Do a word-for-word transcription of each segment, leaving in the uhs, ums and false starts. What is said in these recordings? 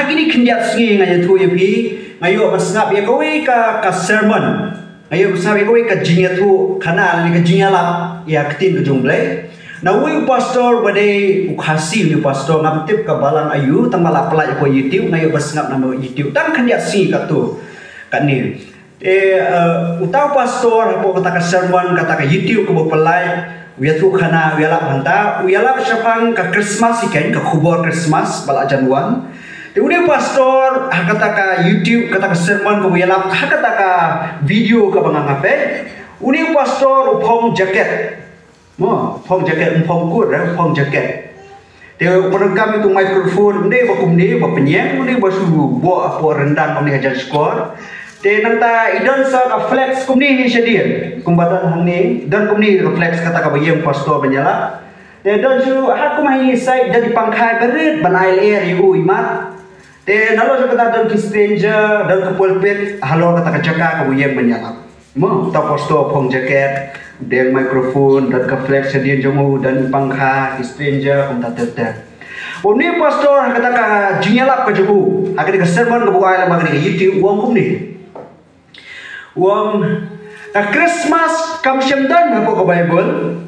Kine khyndiat sngi nga ïathuh ïa phi, nga ïoh ban sngap ïa kawei ka, ka sermon. Nga ïoh ban sngap ïa kawei ka jingïathuh khana lane ka jingïalap ïa ka ktien ka jong U Blei. Na uwei u pastor ba dei u Khasi, une u pastor ngam tip ka balang aïu, tang ba la pynlait hapoh YouTube, nga ïoh ban sngap na YouTube. Tang khyndiat sngi katto, katne. Te, eh, uta u pastor hapoh kata ka sermon, kata ka YouTube kaba u pynlait, u ïathuh khana, u ïalap hangta, u ïalap shaphang ka Christmas hi kein, ka khubor Christmas ba la jan wan. Te une u pastor ha kata ka YouTube, kata ka sermon kaba u ïalap, ha kata ka video kaba nga nga peit, une u pastor u phong jaket. Mo, phong jaket, um phong coat, eh, phong jaket. Te u pyndonkam ïa utu u microphone, une ba kumne, ba pynïeng, une ba shu buh hapoh ryndang kumne hajan shkor. Te nangta i don sa ka flex kumne hi shadien. Kumba don hangne, don kumne ka flex kata kaba ïeng pastor ban ïalap. Te don shu, ha kum hangne side don i pangkha ba rit ban ai lyer ïa u i mat. Te nalor jong kata don ki stranger, don ka pulpit, halor kata ka jaka kaba u ïeng ban ïalap. Mo, uta u pastor phong jaket, deng microphone, don ka flex shadien jong u, don i pangkha, ki stranger, kumta ter ter. Une u pastor ha kata ka jingïalap ka jong u, ha kane ka sermon kaba u ai lyngba kane ka YouTube, u ong kumne. U ong, ka Christmas kam shym don hapoh ka Bible.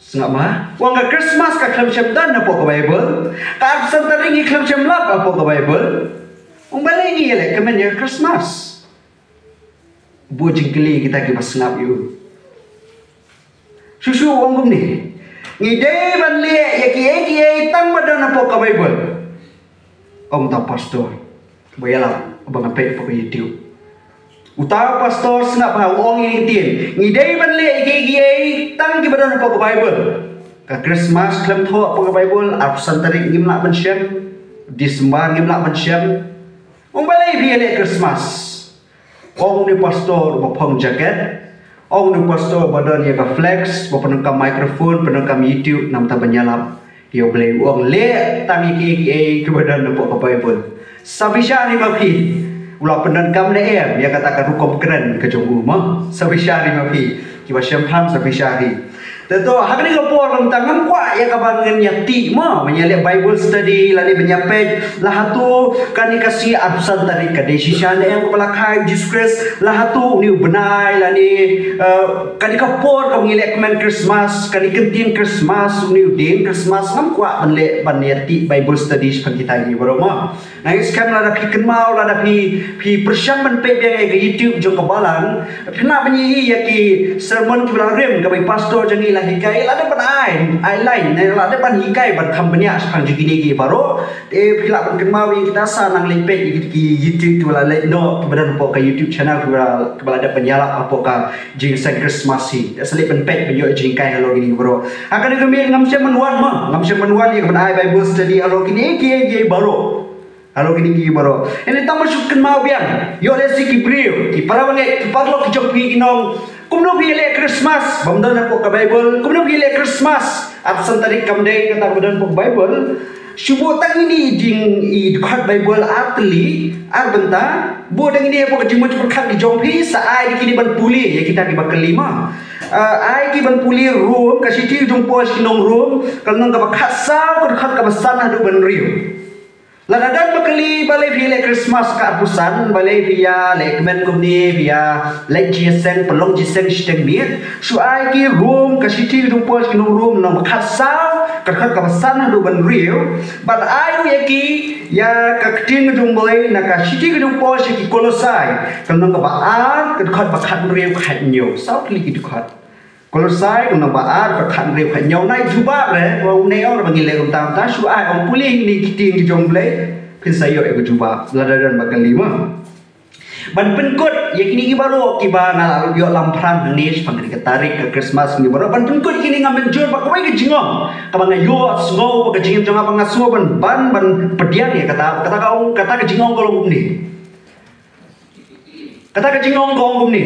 Sngap ma, u ong ka Christmas ka khlem shym don hapoh ka Bible. Ka arphew san tarik ngi khlem shym lap hapoh ka Bible. U ong balei ngi ïaleh kmen ïa ka Christmas. Buh jingkylli kita kiba sngap ïa u. Shuh shuh u ong kumne. Ngi dei ban leh ïa kiei kiei tang ba don hapoh ka Bible. Ong uta u pastor ba ïalap ba nga peit hapoh ka YouTube. Uta u pastor sngap ha u ong ïa kine ki ktien. Ngi dei ban leh ïa kiei kiei tang kiba don hapoh ka Bible. Ka Christmas khlem thoh hapoh ka Bible, arphew san tarik ngim lah ban shem. December ngim lah ban shem. Ong balei phi ïaleh Christmas. Ong une u pastor ba phong jaket, ong une u pastor ba don ïa ka flex, ba pyndonkam microphone, pyndonkam YouTube, namar ban ïalap ïa U Blei, u ong leh tang ïa kiei kiei kiba don hapoh ka Bible. Sa bishar hi ma phi, u la pyndonkam ne em ïa kata ka rukom kren ka jong u mo. Sa bishar hi ma phi, kiba sngewthuh sa bishar hi. Te to, ha kane ka por mynta ngam kwah ïa kaba ngin ïa tih mo, ban ïa leh Bible study, lane ban ïa peit, la hato kane ka sngi arphew san tarik ka dei shisha ne em kaba la kha ïa u Jisu Khrist, la hato une u bnai, lane, eh, kane ka por kaba ngi leh kmen Christmas, kane ka ktien Christmas, une u dieng Christmas, ngam kwah ban leh ban ïa tih Bible study shaphang kita hi baroh mo. Nga ngeit skhem lada phi kynmaw, lada phi, phi pyrshang ban peit biang ïa ka YouTube jong ka balang, phin lah ban ïohi ïa ki sermon kiba la rim kaba i pastor jong ngi la hikai, la dep ban ai, ai line, ne la dep ban hikai ban kham bniah shaphang jong kine ki baroh. Te phi lah ban kynmaw ïa kita sa nang leit peit ïa ki YouTube kiba la leit noh, kiba don hapoh ka YouTube channel kiba la, kiba la dep ban ïalap hapoh ka jingïaseng Christmas hi. Te sa leit ban peit ban ïoh jinghikai halor kine ki baroh. Ha kane ka miet ngam shym ban wan mo, ngam shym ban wan ïa ka ban ai Bible study halor kine ki, ki baroh. Halor kine ki baroh. Ïa ne tang ba shu kynmaw biang. Ïoh lehse ki briew, ki para bangeit, ki paralok ki jong phi ki ong, kumno phi ïaleh Christmas bym don hapoh ka Bible. Kumno phi ïaleh Christmas arphew san tarik kam dei kata ba don hapoh ka Bible. Shu buh tang ine i jing, i dkhot Bible ar tylli, ar bynta. Buh tang ine hapoh ka jingmut pyrkhat ki jong phi, sa ai ïa kine ban pule ïa kita kiba kylli mo. Ah, ai ki ban pule Rom, ka shithi jong u Paul sha ki nong Rom, ka lynnong kaba khatsaw, ka dkhot kaba san haduh ba hynriew. Lada don ba kylli balei phi ïaleh Christmas ka arphew san, balei phi ïaleh kmen kumne, phi ïaleh jingïaseng, pynlong jingïaseng shiteng miet. Shu ai ki Rom, ka shithi jong u Paul sha ki nong Rom, lynnong ba khatsaw, ka dkhot kaba san haduh ba hynriew. Bad ai ruh ïa ki ïa ka ktien ka jong U Blei na ka shithi ka jong u Paul sha ki Kolosai, ka lynnong kaba ar, ka dkhot ba khathynriew, khathynñiew. Saw tylli ki dkhot. Kolosai, ka lynnong ba ar, ka khathynriew, khathynñiew. Nai jubab re, ba u nai ong re ba ngi leh kumta kumta, shu ai, ong pule ïa kine ki ktien ki jong U Blei, phin sa ïoh ïa ka jubab, lada don ba kylli mo. Ban pynkut ïa kine ki baroh kiba nga la ïoh lamphrang hangne shaphang kane ka tarik ka Christmas kine baroh. Ban pynkut ïa kine ngam mynjur ba kawei ka jingong kaba nga ïohsngew ba ka jingim jong nga ba nga sngew ban, ban, ban pdiang ïa kata, kata ka ong, kata ka jingong ka long kumne. Kata ka jingong ka ong kumne.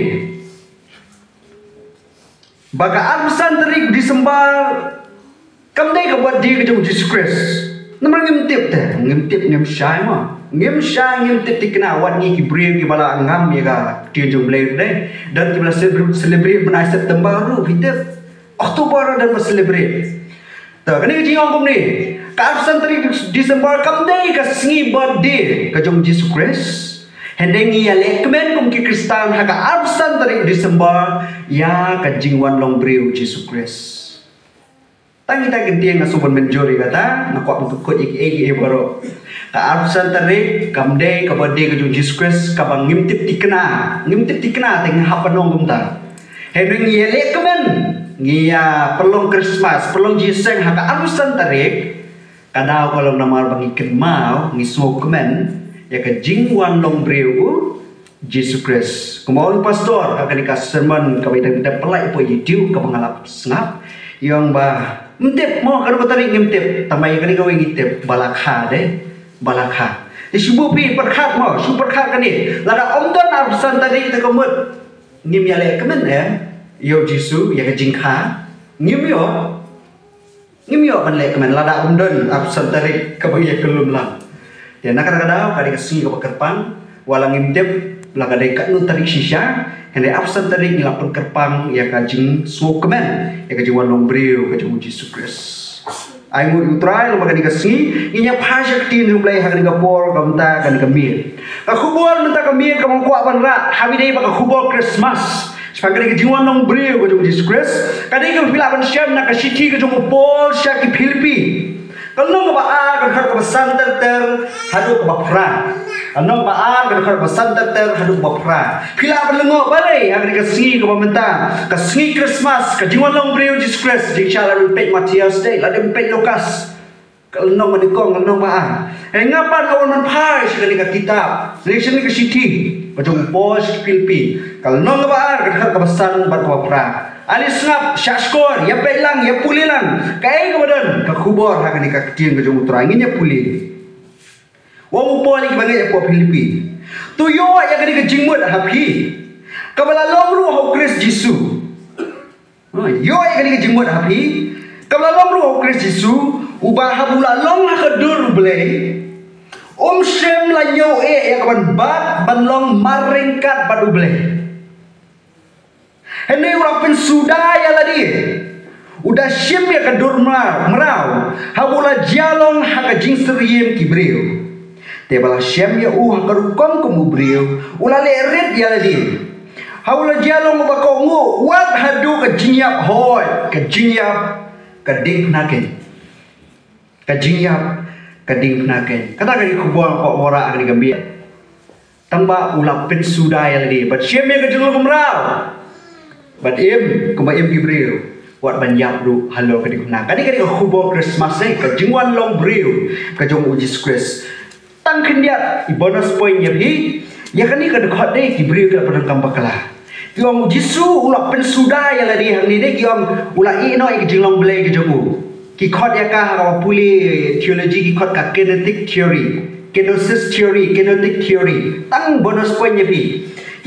Ba ka arphew san tarik December kam dei ka birthday ka jong u Jisu Khrist. Namar ngim tip te, ngim tip, ngim shai mo. Ngim shai, ngim tip te kine, wat ngi ki briew kiba la ngam ïa ka ktien jong U Blei ruh dei. Don kiba la celebrate, celebrate bnai September ruh phi tip. October ruh don ba celebrate. Te kane ka jingong kumne. Ka arphew san tarik December kam dei ka sngi birthday ka jong Jisu Khrist. Hynrei ngi ïalehkmen kum ki Khristan ha ka arphew san tarik December ïa ka jingwan long briew Jisu Khrist. Tang kita ki ktien nga sngewbha ban mynjur ïa kata, nga kwah ban pynkut ïa kiei kiei baroh. Ka arphew san tarik kam dei ka birthday ka jong Jisu Khrist kaba ngim tip thikna, ngim tip thikna te ngi hap ban ong kumta. Hynrei ngi ïalehkmen, ngi ïa pynlong Christmas, pynlong jingïaseng ha ka arphew san tarik, ka daw ka long namar ba ngi kynmaw, ngi sngewkmen ïa ka jingwan long briew u Jisu Khrist. Kumba ong pastor ha kane ka sermon kaba ïa kita pynlait poi YouTube kaba nga la sngap, ïa ong ba ym tip mo, kano ka tarik ngim tip, tangba ïa kane kawei ngi tip, ba la kha de, ba la kha. Te shu buh phi pyrkhat mo, shu pyrkhat kane, lada ym don arphew san tarik te ka mut ngim ïalehkmen eh ïa u Jisu, ïa ka jingkha. Ngim ïoh. Ngim ïoh ban lehkmen lada ym don arphew san tarik kaba ïa kyllum lang. Te na kata ka daw ka dei ka sngi kaba kyrpang, wat la ngim tip la ka dei katno tarik shisha, hynrei arphew san tarik ngi la pynkyrpang ïa ka jingsngewkmen ïa ka jingwan long briew ka jong u Jisu Khrist. Ai nguh ïa u Trai lyngba kane ka sngi, ngin ïa phai sha ka ktien jong u Blei ha kane ka por, ka bynta kane ka miet. Ka khubor mynta ka miet kaba nga kwah ban rah ha kaba ïadei bad ka khubor Christmas. Shaphang kane ka jingwan long briew ka jong u Jisu Khrist, ka dei kaba phi lah ban shem na ka shithi ka jong u Paul sha ki Philippi. Ka lynnong kaba ar, ka dkhot kaba san ter ter haduh kaba phra. Ka lynnong kaba ar, ka dkhot kaba san ter ter haduh kaba phra. Phi lah ban lyngngoh balei ha kane ka sngi kaba mynta, ka sngi Christmas, ka jingwan long briew Jisu Khrist, jingshah lada peit Mathaios te, lada peit Lukas. Ka lynnong ba nyngkong, ka lynnong ba ar. Hynrei nga pat nga wan ban phai sha kane ka kitab, lane sha kane ka shithi ka jong u Paul sha ki Philippi. Ka lynnong kaba ar, ka dkhot kaba san bad kaba phra. Ale sngap, shah shkor, ïa peit lang, ïa pule lang kaei kaba don ka khubor ha kane ka ktien ka jong u Trai. Ngin ïa pule. Ong u Paul ïa kiba ngeit hapoh Philippi. To ïoh ïa kane ka jingmut ha phi, kaba la long ruh ha u Khrist Jisu. Ha, ïoh ïa kane ka jingmut ha phi, kaba la long ruh ha u Khrist Jisu, uba haba u la long ha ka dur U Blei, um shym la ñiew eh ïa kaban bat ban long mar ryngkat bad U Blei. Hynrei u la pynsuda ïa lade, u da shim ïa ka dur mraw, mraw, haba u la jia long ha ka jingsyriem ki briew. Te ba la shem ïa u ha ka rukom kum u briew, u la leh rit ïa lade. Haba u la jia long uba kohnguh, wat haduh ka jingïap, hooid, ka jingïap ka diengphna keiñ. Ka jingïap ka diengphna keiñ. Kata ka dei ka khubor kaba wanrah ha kane ka miet. Tangba u la pynsuda ïa lade, bad shim ïa ka jinglong mraw, bad im kumba im ki briew, wat ban ïap ruh halor ka diengphna. Kane ka dei ka khubor Christmas, eh, ka jingwan long briew ka jong u Jisu Khrist. Tang khyndiat i bonus point ïa phi, ïa kane ka dkhot de ki briew ki la pyndonkam bakla. Ki ong u Jisu u la pynsuda ïa lade hangne de, ki ong u la ïeh noh ïa ka jinglong Blei ka jong u. Ki khot ïa ka ha kaba pule theology ki khot ka kenotic theory, kenosis theory, kenotic theory. Tang bonus point ïa phi.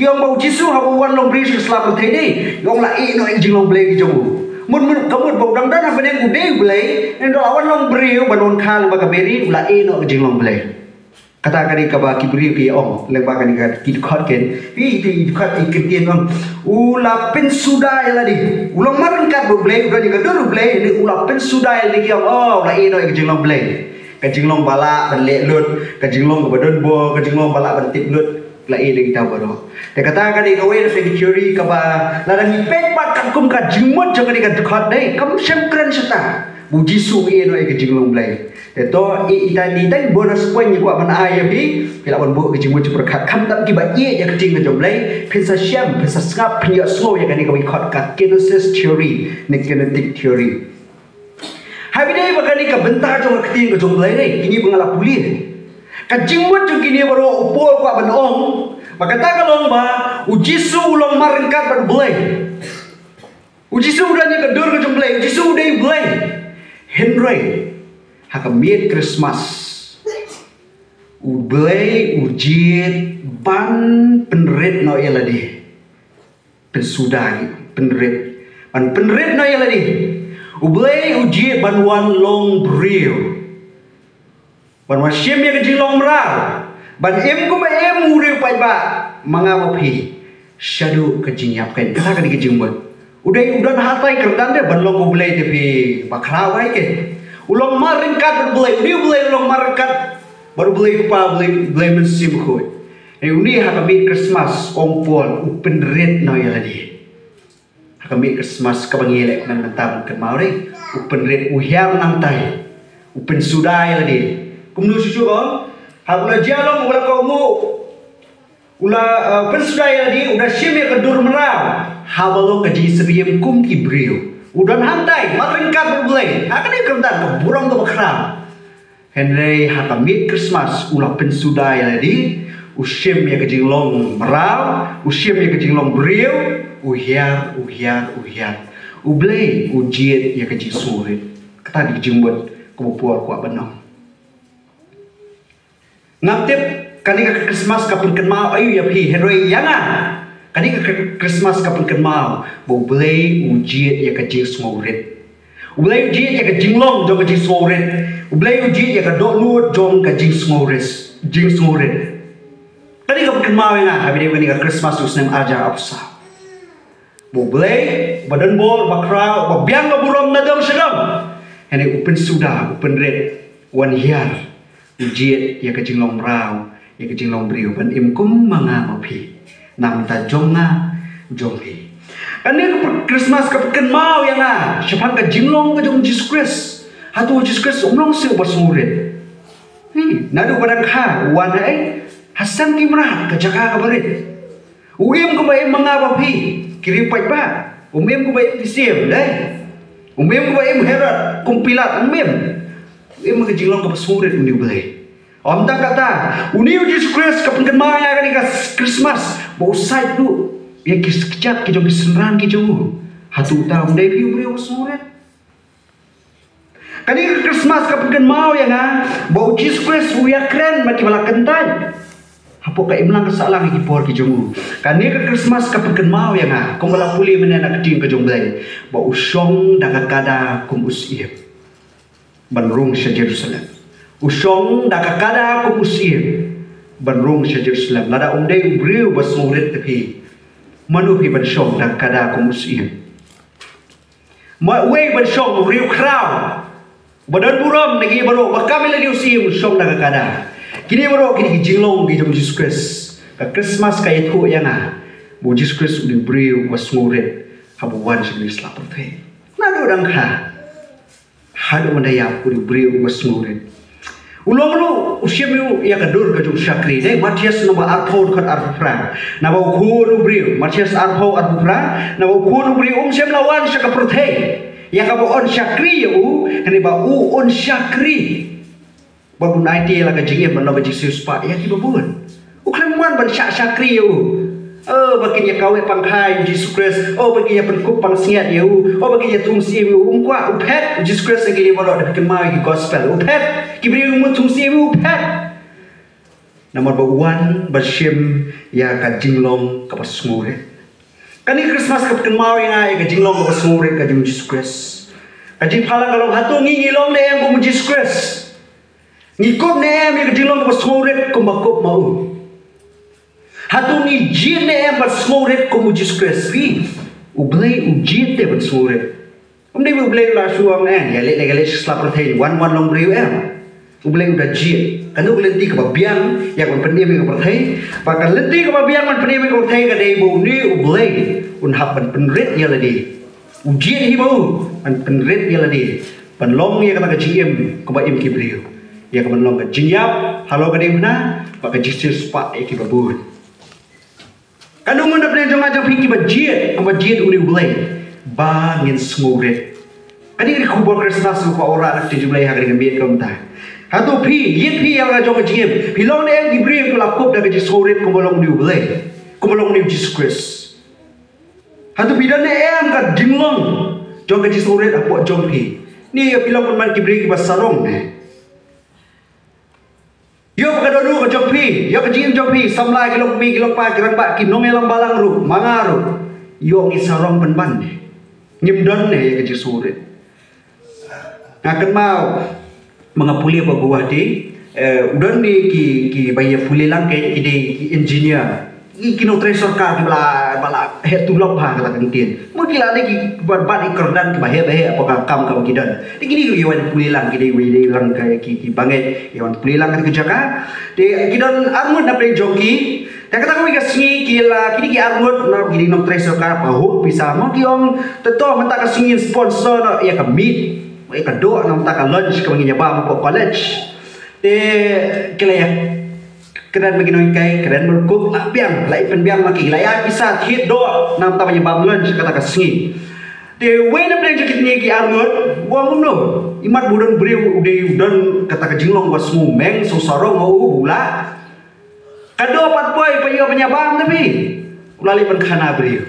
Ki ong ba u Jisu haba u wan long briew sha ka sla pyrthei de, ki ong la ïeh noh ïa ka jinglong Blei ka jong u. Mut mut ka mut ba u dang don ha bneng u dei U Blei, hynrei u la wan long briew ban wan kha lyngba ka Mary, u la ïeh noh ïa ka jinglong Blei. Kata ka dei kaba ki briew ki ong lyngba kane ka, ki dkhot keiñ. Phi, phi, ki dkhot ki ktien ong u la pynsuda ïa lade. U long mar ryngkat bad U Blei, u don ïa ka dur U Blei, hynrei u la pynsuda ïa lade, ki ong, oh, u la ïeh noh ïa ka jinglong Blei. Ka jinglong ba lah ban leh lut, ka jinglong kaba don bor, ka jinglong ba lah ban tip lut, la ïeh da kita baroh. Te kata ka dei kawei na ki theory kaba lada ngi peit pat katkum ka jingmut jong kane ka dkhot de, kam shym kren shata ba u Jisu u ïeh noh ïa ka jinglong Blei. Te to, i, ita ni tang bonus point ngi kwah ban ai ïa phi, phi lah ban buh ka jingmut jingpyrkhat. Khamtam kiba ïeit ïa ka ktien ka jong U Blei, phin sa shem, phin sa sngap, phin ïohsngew ïa kane kaba ki khot ka kenosis theory ne kenotic theory. Haba ïadei bad kane ka bynta jong ka ktien ka jong U Blei ne, kine ba nga la pule, ka jingmut jong kine baroh u Paul u kwah ban ong ba kata ka long ba u Jisu u long mar ryngkat bad U Blei. U Jisu u don ïa ka dur ka jong U Blei, u Jisu u dei U Blei. Hynrei ha ka miet Christmas, U Blei u jied ban pynrit noh ïa lade. Pynsuda, pynrit. Ban pynrit noh ïa lade. U Blei u jied ban wan long briew, ban wan shim ïa ka jinglong mraw, ban im kumba im u briew paidbah ma nga ma phi shaduh ka jingïap keiñ. Kata ka dei ka jingmut. U dei u don hatai kyrdan de ban long U Blei, te phi bakhraw ai keiñ. U long marryngkat bad U Blei, une U Blei u long marryngkat bad U Blei Kpa, Blei, Blei Mynsiem Bakhuid. Hynrei une ha ka miet Christmas, ong Paul, u pynrit noh ïa lade. Ha ka miet Christmas kaba ngi leh mynta ban kynmaw, u pynrit, u hiar nangtai, u pynsuda ïa lade. Kumno shuh shuh, ha u la jia long, u la kohnguh, u la, eh, pynsuda ïa lade, u da shim ïa ka dur mraw haba long ka jingsyriem kum ki briew. U don hangtai marryngkat bad U Blei. Ha kane ka bynta ka burom kaba khraw. Hynrei ha ka miet Christmas u la pynsuda ïa lade, u shim ïa ka jinglong mraw, u shim ïa ka jinglong briew, u hiar, u hiar, u hiar. U Blei u jied ïa ka jingsngewrit. Kata ka jingmut kaba Paul u kwah ban ong. Ngam tip kane ka Christmas ka pynkynmaw aïu ïa phi, hynrei ïa nga, kane ka Christmas ka pynkynmaw ba U Blei u jied ïa ka jingsngewrit. U Blei u jied ïa ka jinglong jong ka jingsngewrit. U Blei u jied ïa ka dohnud jong ka jingsngewrit. Jingsngewrit. Kane ka pynkynmaw ïa nga ha kane ka Christmas u snem ar hajar arphew saw. Ba U Blei, ba don bor, ba khraw, ba biang ka burom na dong sha dong, hynrei u pynsuda, u pynrit, u wan hiar, u jied ïa ka jinglong mraw, ïa ka jinglong briew, ban im kum ma nga ma phi. Na ka bynta jong nga, jong phi. Kane ka Christmas ka pynkynmaw ïa nga shaphang ka jinglong ka jong Jisu Khrist. Hato Jisu Khrist um long shuh uba sngewrit? Naduh ba dang kha u wan ha ei? Ha seng ki mrad, ka jaka kaba rit. U im kumba im ma nga bad phi ki riewpaidbah. Um im kumba im ki siem, dei. Um im kumba im Herod, kum Pilat, um im. U im ha ka jinglong kaba sngewrit une U Blei. Ym tang kata, une U Jisu Khrist ka pynkynmaw ïa nga ha kane ka Christmas ba u said ruh ïa ki kjat ki jong ki synran ki jong u. Hato uta um dei phi u briew uba sngewrit? Kane ka Christmas ka pynkynmaw ïa nga ba u Jisu Khrist u ïakren bad kiba la kyntait hapoh ka imlang ka sahlang ha ki por ki jong u. Kane ka Christmas ka pynkynmaw ïa nga, kumba la pule mynne na ka ktien ka jong U Blei, ba u shong da ka kada kum u syiem ban rung sha Jerusalem. U shong da ka kada kum u syiem ban rung sha Jerusalem. Lada um dei u briew ba sngewrit te phi, mano phi ban shong da ka kada kum u syiem? Ma uwei ban shong, u briew khraw, ba don burom na ki baroh, ba kam ïa lade u syiem, u shong da ka kada. Kine baroh kine ki jinglong ki jong Jisu Khrist. Ka Christmas ka ïathuh ïa nga ba u Jisu Khrist u dei u briew uba sngewrit haba u wan sha kane ka sla pyrthei. Naduh dang kha haduh mynta ïa u dei u briew uba sngewrit. U long ruh u shim ïa ka dur ka jong u shakri, dei Mathaios lynnong ba arphew dkhot arphew phra. Naba u khun u briew, Mathaios arphew arphew phra, naba u khun u briew um shym la wan sha ka pyrthei ïa kaba un shakri ïa u, hynrei ba u un shakri bad un aiti ïa la ka jingim ban long ka jingsiewspah ïa kiba bun. U khlem wan ban shah shakri ïa u. O ba kin ïa kaweh pangkhai u Jisu Khrist, o ba kin ïa pynkup pansngiat ïa u, o ba kin ïa thung syiem ïa u. Um kwah, u phet u Jisu Khrist ha ki liang baroh da phi kynmaw ïa ki gospel. U phet, ki briew ki mut thung syiem ïa u, u phet. Namar ba u wan ban shim ïa ka jinglong kaba sngewrit. Kane ka Christmas ka pynkynmaw ïa nga ïa ka jinglong kaba sngewrit ka jong u Jisu Khrist. Ka jingphalang ka long, hato ngi ngi long ne em kum u Jisu Khrist? Ngi kup ne em ïa ka jinglong kaba sngewrit kumba kup ma u? Hato ngi jied ne em ban sngewrit kum u Jisu Khrist? Phi, U Blei u jied te ban sngewrit. Um dei ba U Blei u la shu ong, eh, ïa leit leit ka leit sha sla pyrthei, wan wan long briew, em. U Blei u da jied. Kano ka lynti kaba biang ïa ka ban pynim ïa ka pyrthei? Ba ka lynti kaba biang ban pynim ïa ka pyrthei ka dei ba une U Blei un hap ban pynrit ïa lade. U jied hi ba u ban pynrit ïa lade ban long ïa kata ka jingim kaba im ki briew, ïa ka ban long ka jingïap halor ka diengphna bad ka jingsiewspah ïa kiba bun. Kano ngut na pdeng jong nga jong phi kiba jied kumba jied une U Blei ba ngin sngewrit? Kane ka dei ka khubor Christmas kaba kwah wanrah na ka ktien jong U Blei ha kane ka miet kumta. Hato phi, ïeit phi ïa la ka jong ka jingim? Phi long ne em ki briew kiba la kup da ka jingsngewrit kumba long une U Blei, kumba long une U Jisu Khrist? Hato phi don ne em ka jinglong jong ka jingsngewrit hapoh jong phi? Ne ïa phi long pynban ki briew kiba sarong ne? Ïoh ba ka dohnud ka jong phi, ïoh ka jingim jong phi, samla, ki longkmie, ki longpa, ki rangbah, ki nongïalam balang ruh, ma nga ruh, ïoh ngi sarong pynban ne? Ngim don ne ïa ka jingsngewrit? Nga kynmaw ba nga pule hapoh Guwahati, eh, u don ne ki, kiba ïa pule lang, ki dei ki engineer. Ki, ki nongtrei sorkar kiba la, ba la heh tulop ha kata ka ktien. Mo ki la dei ki, ba, ba dei kyrdan kiba heh ba heh hapoh ka kam kaba ki don. Te kine ki wan pule lang, ki dei, dei lang ka, ki, ki bangeit, ki wan pule lang ka jaka. Te ki don arngut na pdeng jong ki. Te kata kawei ka sngi ki la, kine ki arngut na, ki dei nongtrei sorkar, ba hok pisa. Mo ki ong, te to mynta ka sngi sponsor noh ïa ka meet, ïa ka doh, na mynta ka lunch kaba ngin ïa bam hapoh college. Te ki la ïa kren bad ki nonghikai, kren bad u cook, la biang, la pynbiang ma ki, la ïa pisa thied doh, na mynta ban ïa bam lunch kata ka sngi. Te wei na pdeng jong kine ki arngut, u ong kumno, imat ba u don briew, u dei u don kata ka jinglong ba sngewmeng, sngewsarong ha u, u la. Ka doh pat poi, pat ïoh ban ïa bam na phi. U la leit ban khana briew.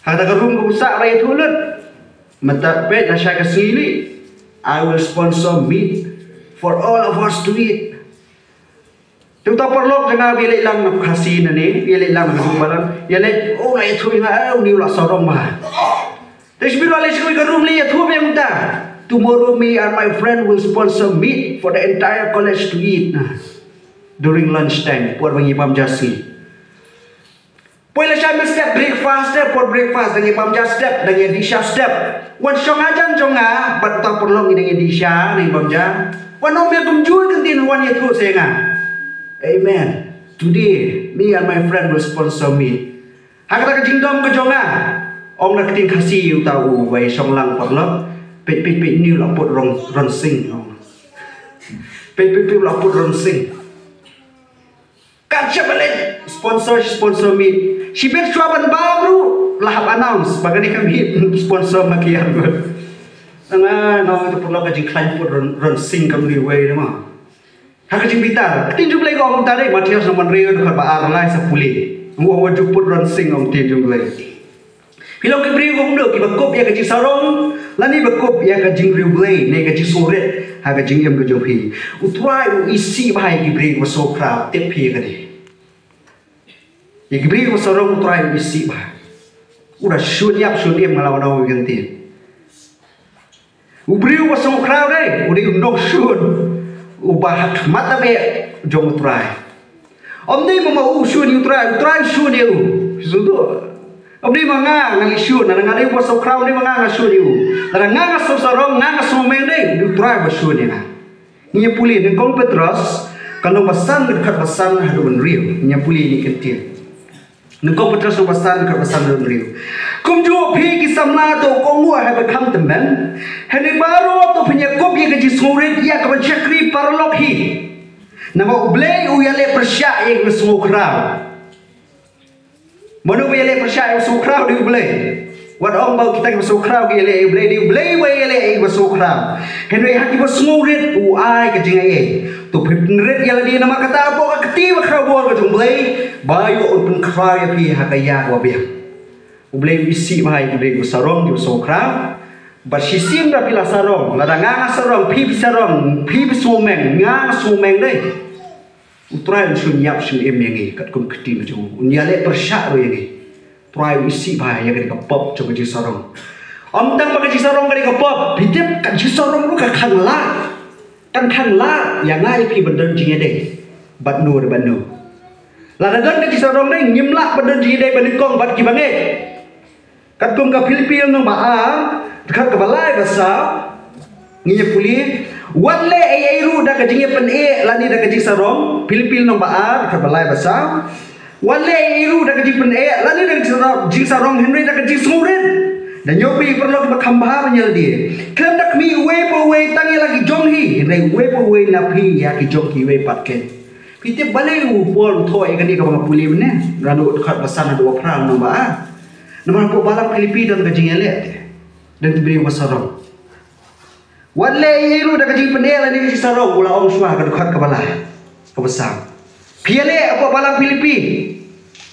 Ha kata ka room kaba u sah, u la ïathuh lut. Mynta peit, lashai ka sngi lei, I will sponsor meat for all of us to eat. Te uta u paralok jong nga u ïaleit lang na Khasi nangne, u ïaleit lang na ka jingbalang, u ïaleit, oh, u la ïathuh ïa nga, eh, une u la sarong bha. Te shibit u la leit sha kawei ka room lei, u ïathuh biang mynta. Tomorrow me and my friend will sponsor meat for the entire college to eat, na, during lunch time, por ba ngi bam ja sngi. Poi lashai mynstep breakfast, eh, por breakfast, dang ïa bam ja step, dang ïa dih sha step. Wan shong hajan jong nga, bad uta u paralok ngi dang ïa dih sha, dang ïa bam ja. Wan ong biang kumjuh ka ktien, wan ïathuh sha nga. Amen. Today, me and my friend will sponsor meat. Ha kata ka jingdom ka jong nga, ong na ka ktien Khasi uta uba ïashong lang, paralok. Peit, peit, peit, une u la put ron, ronsing, ong. Peit, peit, peit, u la put ronsing. Kat shaba leit sponsor, sponsor meat. Shibit shuwa ban bam ruh, la hap announce ba kane ka meet sponsor ma ki arngut. Nga, nga ong, to paralok, ka jingkhlaiñ put ron, ronsing kam dei wei de ma. Ha ka jingbitar. Ka ktien jong U Blei ka ong kumta de, Mathaios lynnong hynriew, dkhot ba ar, leit sa pule. Nga ong wat ju put ronsing, ong ka ktien jong U Blei. Phi long ki briew kumno, kiba kup ïa ka jingsarong, lane ba kup ïa ka jingriewblei, ne ka jingsngewrit ha ka jingim ka jong phi. U Trai u isih bha ïa ki briew ba sngewkhraw, tip phi ïa kane. Ïa ki briew ba sarong U Trai u isih bha. U da shun ïap shun im, nga la wan ong ïa ka ktien. U briew ba sngewkhraw dei, u dei u nongshun uba ha khmat beh jong U Trai. Ym dei ma ma u shun ïa U Trai, U Trai u shun ïa u. Shisha. Ym dei ma nga nga leit shun, lada nga dei uba sngewkhraw, ym dei ma nga nga shun ïa u. Lada nga nga sngewsarong, nga nga sngewmeng dei, u dei U Trai uba shun ïa nga. Ngin ïa pule Nyngkong Petros, ka lynnong ba san, dkhot ba san haduh ba hynriew. Ngin ïa pule ïa kane ka ktien. Nyngkong Petros lynnong ba san, dkhot ba san haduh ba hynriew. Kumjuh phi ki samla to kohnguh ha ba kham tymmen. Hynrei baroh to phin ïa kup ïa ka jingsngewrit ïa ka ban shakri paralok hi. Namar U Blei u ïaleh pyrshah ïa kiba sngewkhraw. Mano ba ïaleh pyrshah ïa kiba sngewkhraw? Dei U Blei. Wat ong ba kita kiba sngewkhraw ki ïaleh ïa U Blei, dei U Blei ba ïaleh ïa kiba sngewkhraw. Hynrei ha kiba sngewrit u ai ka jingaiei. To phi pynrit ïa lade namar kata hapoh ka kti ba khraw bor ka jong U Blei, ba u ïoh pynkhraw ïa phi ha ka ïa kaba biang. U Blei u isih bha ïa ki briew kiba sarong, kiba sngewkhraw. Bad shisien da phi la sarong, lada nga nga sarong, phi phi sarong, phi phi sngewmeng, nga nga sngewmeng dei. U Trai un shun ïap shun im ïa ngi katkum ka ktien ka jong u. Un ïaleh pyrshah ruh ïa ngi. Trai u isih bha ïa kane ka pop jong ka jingsarong. Ym tang ba ka jingsarong ka dei ka pop, phi tip ka jingsarong ruh ka khang lad. Kan khang lad ïa nga ïa phi ban don jingïadei bad no re bad no. Lada don ka jingsarong dei, ngim lah ban don jingïadei banyngkong bad ki bangeit. Katkum ka Philippi lynnong ba ar, dkhot kaba lai ba saw, ngin ïa pule, wat leh ei ei ruh da ka jingïapyneh lane da ka jingsarong, Philippi lynnong ba ar, dkhot ba lai ba saw. Wat leh ei ei ruh da ka jingpyneh lane da ka jingsarong, jingsarong hynrei da ka jingsngewrit. Da ñiew phi paralok kiba kham bha ban ïa lade. Khlem da khmih uwei pa uwei tang ïa la ki jong hi, hynrei uwei pa uwei na phi ïa ki jong ki uwei pat kein. Phi tip balei u Paul u thoh ïa kane kaba nga pule mynne? Naduh dkhot ba san haduh ba phra lynnong ba ar. Namar hapoh balang Philippi don ka jingïaleh te. Don ki briew ba sarong. Wat leh ei ei ruh da ka jingpyneh lane ka jingsarong, u la ong shuwa ha ka dkhot kaba lai, kaba saw. Phi ïaleh hapoh balang Philippi.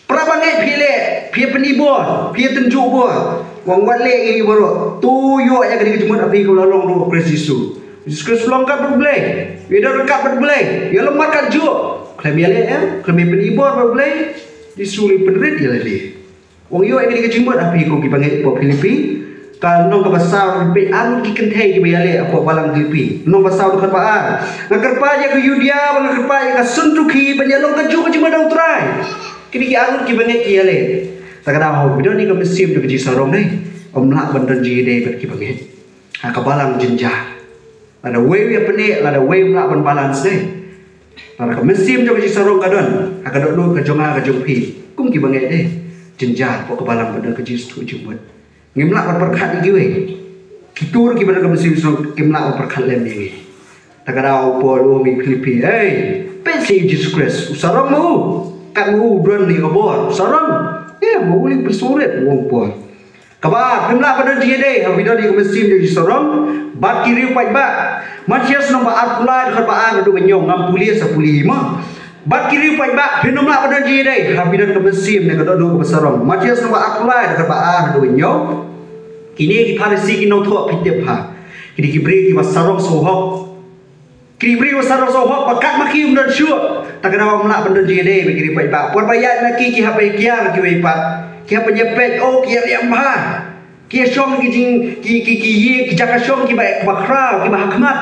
Para bangeit phi ïaleh, phi ïapynïbor, phi ïatynjuh bor. U ong wat leh ei ei baroh. To ïoh ïa kane ka jingmut ha phi kaba la long ruh ha U Khrist Jisu. U Jisu Khrist u long kat bad U Blei. U ïadon ryngkat bad U Blei. U ïalympat katjuh. Khlem ïaleh em, khlem ïapynïbor bad U Blei, Jisu u leit pynrit ïa lade. U ong ïoh ïa kane ka jingmut ha phi ko ki bangeit hapoh Philippi. Ka lynnong kaba saw, peit arngut ki kynthei kiba ïaleh hapoh balang Philippi. Lynnong ba saw, dkhot ba ar. Nga kyrpad ïa ka Yudia bad nga kyrpad ïa ka Suntuki ban ïalong kajuh ka jingmut ha U Trai. Kine ki arngut kiba ngeit ki ïaleh. Ta ka daw haba don ïa ka mynsiem jong ka jingsarong, dei, ym lah ban don jingïadei bad kiba ngeit. Ha ka balang jynjar, lada wei u ïapyneh, lada wei um lah ban balance, dei. Lada ka mynsiem jong ka jingsarong ka don ha ka dohnud ka jong nga, ka jong phi, kum kiba ngeit, dei, jynjar hapoh ka balang ban don ka jingsngewthuh jingmut. Ngim lah ban pyrkhat ïa kiwei. Kito ruh kiba don ka mynsiem sarong kim lah ban pyrkhat lem ïa ngi. Ta ka daw u Paul u ong ïa ki Philippi, hei, peit sha U Jisu Khrist, u sarong ma u, kat ma u u don ïa ka bor, u sarong. Ïa ma u lei pynsngewrit, u ong u Paul. Kaba ar, phim lah ban don jingïadei haba phi don ïa ka mynsiem jong ka jingsarong bad ki riew paidbah. Mathaios lynnong ba arphew lai, dkhot ba ar haduh ba hynñiew, ngam pule sa pule hi mo. Bad ki riew paidbah, phim lah ban don jingïadei haba phi don ka mynsiem ne ka dohnud kaba sarong. Mathaios lynnong ba arphew lai, dkhot ba ar haduh ba hynñiew. Kine ki Pharisi ki nongthoh, phi tip ha, kine ki briew kiba sarong sohok. Ki briew ba sarong sohok ba katba ki ym don shuh, ta ka daw ym lah ban don jingïadei bad ki riew paidbah. Por ba ïaid na ki, ki hap ban kiar kiwei pat, ki hap ban ïapeit, oh, ki ïa riam bha, ki ïa shong ki jing, ki, ki, ki ïing, ki jaka shong kiba, kiba khraw, kiba ha khmat.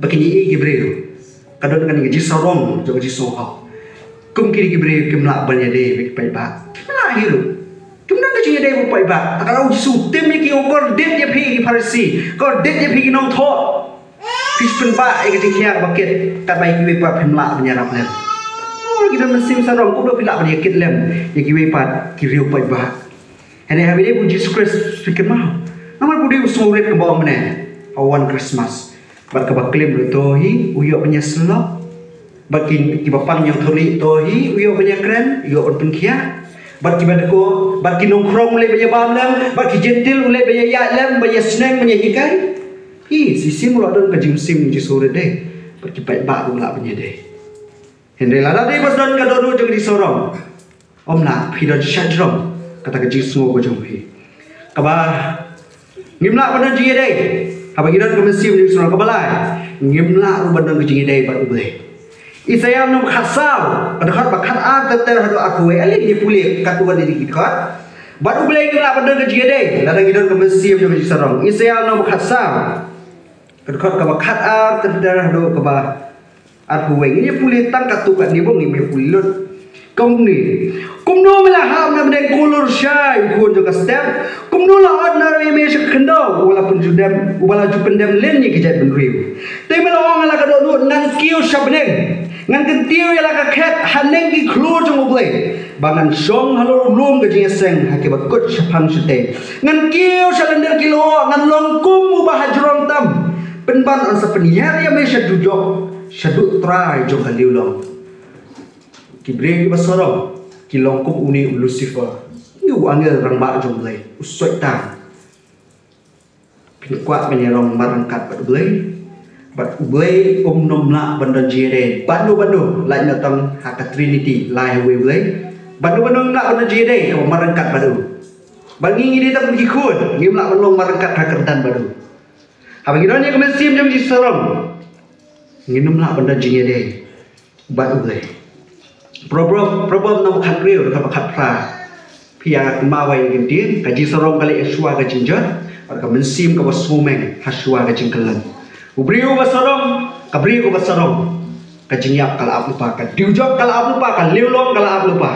Ba kine ki briew, ka don kane ka jingsarong jong ka jingsohok. Kum kine ki briew kim lah ban ïadei bad ki paidbah. Kim lah hi ruh. Kim don ka jingïadei bad paidbah. Ta ka daw U Jisu u tim ïa ki, u ong, kordit ïa phi ki Pharisi, kordit ïa phi ki nongthoh. Phi shu pynbah ïa ka jingkhiah ba kit, katba ïa kiwei pat phim lah ban ïarap lem. Kumno ki don mynsiem sarong, kumno phi lah ban ïakit lem ïa kiwei pat ki riew paidbah. Hynrei haba ïadei bad U Jisu Khrist phi kynmaw, namar ba u dei u sngewrit, kumba ong mynne, ha wan Christmas. Bad kaba klim ruh to hi u ïoh ban ïasyllok. Bad ki, kiba pang ñiangthohlieh to hi u ïoh ban ïakren, u ïoh ban pynkhiah. Bad kiba dkoh, bad ki nongkhrong u leit ban ïabam lem, bad ki jentil u leit ban ïaïaid lem, ban ïasneng, ban ïahikai. Hi, shisien u la don ka jingmynsiem jingsngewrit, dei. Bad ki paidbah ruh u lah ban ïadei. Hynrei lada dei ba don ka dohnud jong ka jingsarong, ym lah phi don shajrong kata ka jingsngew ka jong phi. Kaba ngim lah ban don jingïadei haba ngi don ka mynsiem jingsarong. Kaba lai, ngim lah ruh ban don ka jingïadei bad U Blei. Isaïah lynnong ba khatsaw, ka dkhot ba khatar ter ter haduh arphew wei, ale ngin ïa pule katto katne ki dkhot. Bad U Blei ngim lah ban don ka jingïadei lada ngi don ka mynsiem jong ka jingsarong. Isaïah lynnong ba khatsaw, ka dkhot kaba khatar ter ter haduh kaba arphew wei. Ngin ïa pule tang katto katne, ba ngim ïa pule lut. Ka ong kumne: Kumno me la hap na pdeng ko lurshai, u khun jong ka step? Kumno la ot na ïa me sha ka khyndew, uba la pynjudem, uba la ju pyndem lin ïa ki jaitbynriew? Te me la ong ha la ka dohnud, ngan kiew sha bneng, ngan kyntiew ïa la ka khet haneng ki khlur jong U Blei, ba ngan shong halor u lum ka jingïaseng ha kiba kut shaphang shatei. Ngan kiew sha lyndet ki lyoh, ngan long kum uba ha jrong tam. Pynban yn sa pynhiar ïa me sha dujok, sha duh trai jong ka liewlong. Ki briew kiba sarong ki long kum une u Lucifer, une u angel rangbah jong U Blei, u Soitan. Phin kwah ban ïarong marryngkat bad U Blei, bad U Blei um nym lah ban don jingïadei bad uno bad uno, lait na tang ha ka Trinity, lai ha uwei U Blei. Bad uno bad uno um lah ban don jingïadei kaba marryngkat bad u. Bad ngi, ngi dei tang ki khun, ngim lah ban long marryngkat ha kyrdan bad u. Haba ngi don ïa ka mynsiem jong ka jingsarong, ngin ym lah ban don jingïadei bad U Blei. Proverb, Proverb lynnong ba khathynriew, dkhot ba khatphra. Phi ïa kynmaw ïa kane ka ktien, ka jingsarong ka leh shuwa ka jingjot, bad ka mynsiem kaba sngewmeng ha shuwa ka jingkyllon. U briew uba sarong, ka briew kaba sarong, ka jingïap ka la ap lypa, ka dujok ka la ap lypa, ka liewlong ka la ap lypa.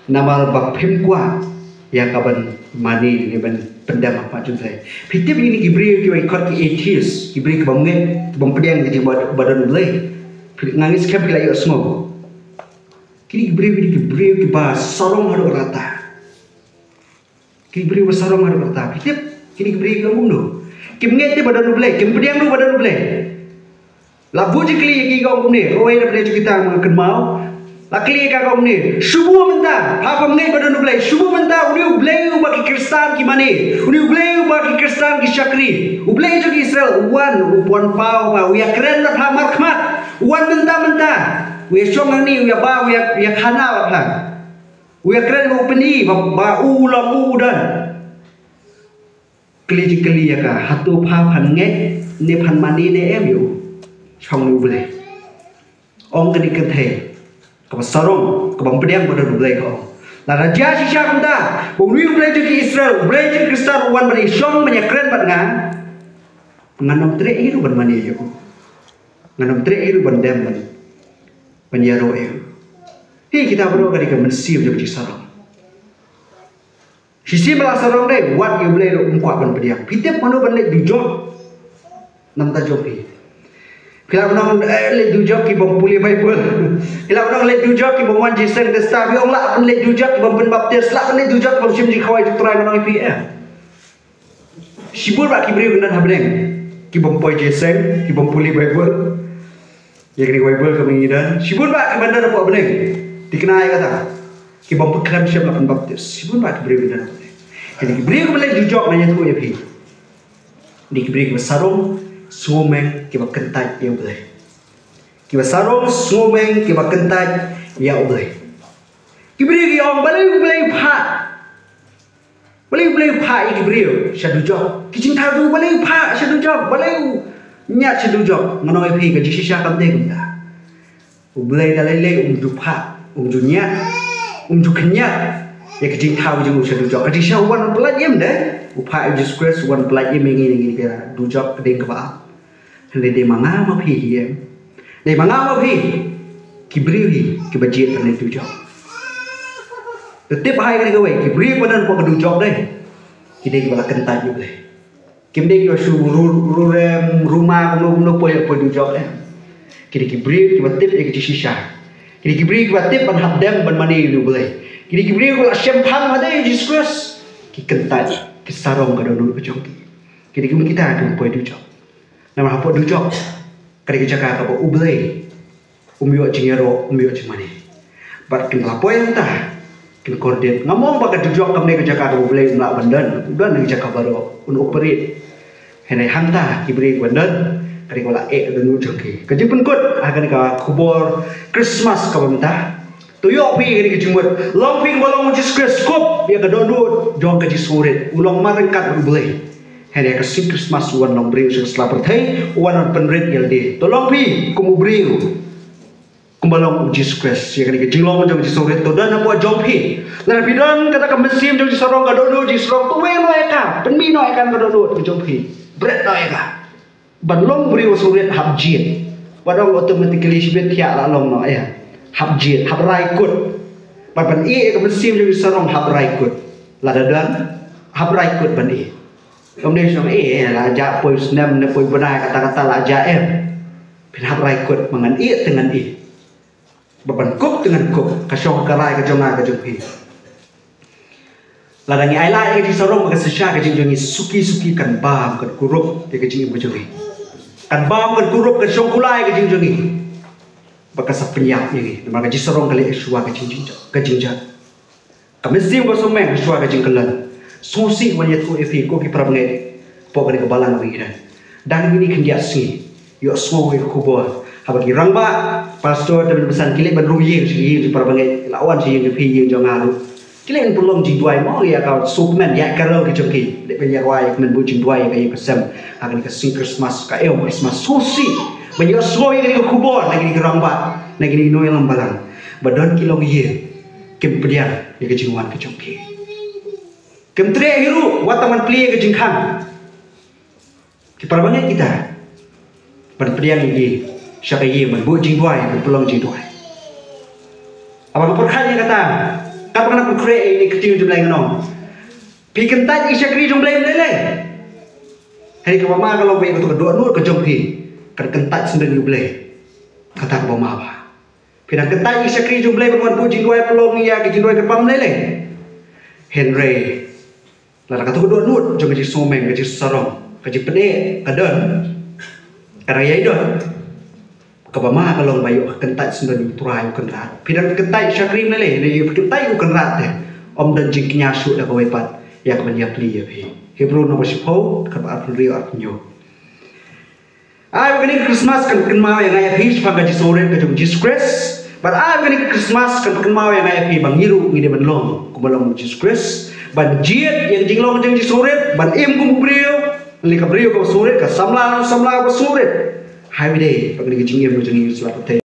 Namar ba phim kwah ïa ka ban mane ne ban pyndem ha khmat jong U Blei. Phi tip ïa kine ki briew kiba ki khot ki atheist, ki briew kiba ngeit, kiba ym pdiang ïa ka jingba, ba don U Blei. Phi, nga ngeit skhem phi la ïohsngew. Kine ki briew, kine ki briew kiba sarong haduh katta. Kine ki briew ba sarong haduh katta. Phi tip, kine ki briew ki ong kumno? Kim ngeit te ba don U Blei, kim pdiang ruh ba don U Blei. La buh jingkylli ïa ki, ka ong kumne, kawei na pdeng jong kita nga kynmaw. La kylli ïa ka, ka ong kumne, shu buh mynta, pha phim ngeit ba don U Blei, shu buh mynta, une U Blei uba ki Khristan ki mane, une U Blei uba ki Khristan ki shakri, U Blei jong ki Israel, u wan, u pynpaw, u ïakren bad pha markhmat, u wan mynta mynta, u ïashong hangne, u ïaba, u ïa, u ïakhana bad pha. U ïakren, u pyni ba, ba u long, u don. Kylli jingkylli ïa ka, hato pha phan ngeit ne phan mane ne em ïa u? Shong ne U Blei. Ong kane ka kynthei kaba sarong, kaba ym pdiang ba don U Blei, ka ong, Lada jia shisha kumta ba une U Blei jong ki Israel, U Blei jong ki Khristan u wan ban ïashong ban ïakren bad nga, ngan ym treh hi ruh ban mane ïa u. Ngan ym treh hi ruh ban dem ban, ban ïaroh ïa u. Hi kita baroh ka dei ka mynsiem jong ka jingsarong. Shisien ba la sarong dei, wat ïa U Blei ruh um kwah ban pdiang. Phi tip mano ban leit dujok? Namar jong phi. Phi lah ban ong, eh, leit dujok ki bym pule Baibl. Phi lah ban ong leit dujok ki bym wan jingïaseng, te shisha phi ong lah ban leit dujok ki bym pynbaptis, lah ban leit dujok ki bym shim jingkhawai jong U Trai, ngan ong ïa phi, eh. Shibun bah ki briew ki don ha bneng ki bym poi jingïaseng, ki bym pule Baibl. Ïa kane ka Baibl kaba ngi don. Shibun bah kiba don hapoh bneng. Thikna ïa kata. Ki bym pynkhlan shym la pynbaptis. Shibun bah ki briew ki don hapoh bneng. Kine ki briew kiba leit dujok, ngan ïathuh ïa phi, dei ki briew kiba sarong sngewmeng, kiba kyntait ïa U Blei. Kiba sarong sngewmeng, kiba kyntait ïa U Blei. Ki briew ki ong, balei U Blei u phah? Balei U Blei u phah ïa ki briew sha dujok? Ki jingthaw jong u, balei u phah sha dujok? Balei u ñiad sha dujok? Ngan ong ïa phi, ka jingshisha kam dei kumta. U Blei da lei lei um ju phah, um ju ñiad, um ju khñiat ïa ka jingthaw jong u sha dujok. Ka jingshisha u wan pyllait im de. U phah ïa u Jisu Khrist, u wan pyllait im ïa ngi, ïa ngi, ïa dujok ka dei kaba ap. Hynrei dei ma nga ma phi hi em. Dei ma nga ma phi, ki briew hi kiba jied ban leit dujok. Te tip ha kane kawei, ki briew kiba don hapoh ka dujok dei, ki dei kiba la kyntait ïa U Blei. Kim dei kiba shu ru, ru rem, ruma, kumno kumno, poi, poi dujok em. Ki dei ki briew kiba tip ïa ka jingshisha. Ki dei ki briew kiba tip ban hap dem ban mane ïa U Blei. Ki dei ki briew kiba la shemphang ha U Jisu Khrist. Ki kyntait, ki sarong ka dohnud ka jong ki. Ki dei kum kita kiba poi dujok. Namar hapoh dujok ka dei ka jaka kaba U Blei um ïoh jingïaroh, um ïoh jingmane. Bad kin la poi hangta, kin kordit. Ngam ong ba ka dujok kam dei ka jaka kaba U Blei um lah ban don. U don ha ki jaka baroh, un operate. Hynrei hangta ki briew kiba don, ka dei kaba la eh ka dohnud jong ki. Ka jingpynkut ha kane ka khubor Christmas kaba mynta. To ïoh phi ïa kane ka jingmut. Long phi kumba long U Jisu Khrist, kup ïa ka dohnud jong ka jingsngewrit. U long marryngkat bad U Blei. Hynrei ha ka sngi Christmas u wan long briew sha ka sla pyrthei, u wan ban pynrit ïa lade. To long phi kum u briew, kumba long U Jisu Khrist. Ïa kane ka jinglong jong ka jingsngewrit to don hapoh jong phi. Lada phi don kata ka mynsiem jong ka jingsarong, ka dohnud jingsarong, to weng noh ïa ka, pynmih noh ïa ka na ka dohnud ka jong phi. Bret noh ïa ka. Ban long briew sngewrit hap jied. Wat ong automatically shibit thiah la long noh, eh. Hap jied, hap rai kut. Bad ban ïeh ïa ka mynsiem jong ka jingsarong hap rai kut. Lada don, hap rai kut ban ïeh. Kam dei shong, eh, la jah poi snem ne poi bnai kata kata la jah em. Phin hap rai kut ba ngan ïeh te ngan ïeh. Ba ban kup te ngan kup, ka shong ka rai ka jong nga ka jong phi. Lada ngi ailad ïa ka jingsarong bad ka shisha, ka jing jong ngi suki suki kan bam kan kurup ïa ka jingim ka jong ngi. Kan bam kan kurup, kan shong kulai ka jing jong ngi. Bad ka sa pynïap ïa ngi. Namar ka jingsarong ka leh shuwa ka jingjynjar, ka jingjynjar. Ka mynsiem ka sngewmeng shuwa ka jingkyllon. Sngewsih ban ïathuh ïa phi ko ki para bangeit hapoh kane ka balang ba ngi don. Dang kine khyndiat sngi, ïohsngew ïa ka khubor. Haba ki rangbah, pastor, te ban bynsan ki leit ban rung ïing sha ki ïing jong para bangeit, la wan sha ïing jong phi, ïing jong nga ruh. Ki leit ban pynlong jingduwai mo ïa ka sukmen, ïa ka rel ka jong ki. Leit ban ïa rwai ïa ka men buh jingduwai ïa ka ïing ka sem ha kane ka sngi Christmas, ka aïom Christmas. Sngewsih ban ïohsngew ïa kane ka khubor na kine ki rangbah, na kine ki nongïalam balang. Ba don ki longïing kim pdiang ïa ka jingwan ka jong ki. Kim treh hi ruh wat tang ban plie ïa ka jingkhang. Ki para bangeit kita ban pdiang ïa ki sha ka ïing ban buh jingduwai, ban pynlong jingduwai. Haba nga pyrkhat ïa kata, katba nga nang pynkhreh ïa kane ka ktien jong U Blei, ngan ong, phi kyntait ïa ki shakri jong U Blei lei lei. Hynrei kaba ma ka long ba ïa kato ka dohnud ka jong phi kan kyntait syndon ïa U Blei. Kata kaba ma ba phi dang kyntait ïa ki shakri jong U Blei ban wan buh jingduwai, pynlong ïa ki jingduwai kyrpang lei lei. Hynrei lada kato ka dohnud jong ka jingsngewmeng, ka jingsarong, ka jingpyni ka don, ka dang ïai don, kaba ma ka long ba ïoh ka kyntait syndon ïa U Trai U Kynrad. Phi dang kyntait shakri lei lei, lei ïoh kyntait U Kynrad te, ym don jingkñia shuh da kawei pat ïa ka ban ïapli ïa phi. Hebru nongshiphew, kaba arphew hynriew, arphew hynñiew. Ai ba kane ka Christmas kan pynkynmaw ïa nga ïa phi shaphang ka jingsngewrit ka jong u Jisu Khrist. Bad ai ba kane ka Christmas kan pynkynmaw ïa nga ïa phi ba ngi ruh ngi dei ban long kumba long u Jisu Khrist, ban jied ïa ka jinglong jong u Jisu Khrist, ban im kum u briew, lane ka briew kaba sngewrit, ka samla, samla kaba sngewrit. Hai ba dei ba kane ka jingim ka jong ngi sla pyrthei.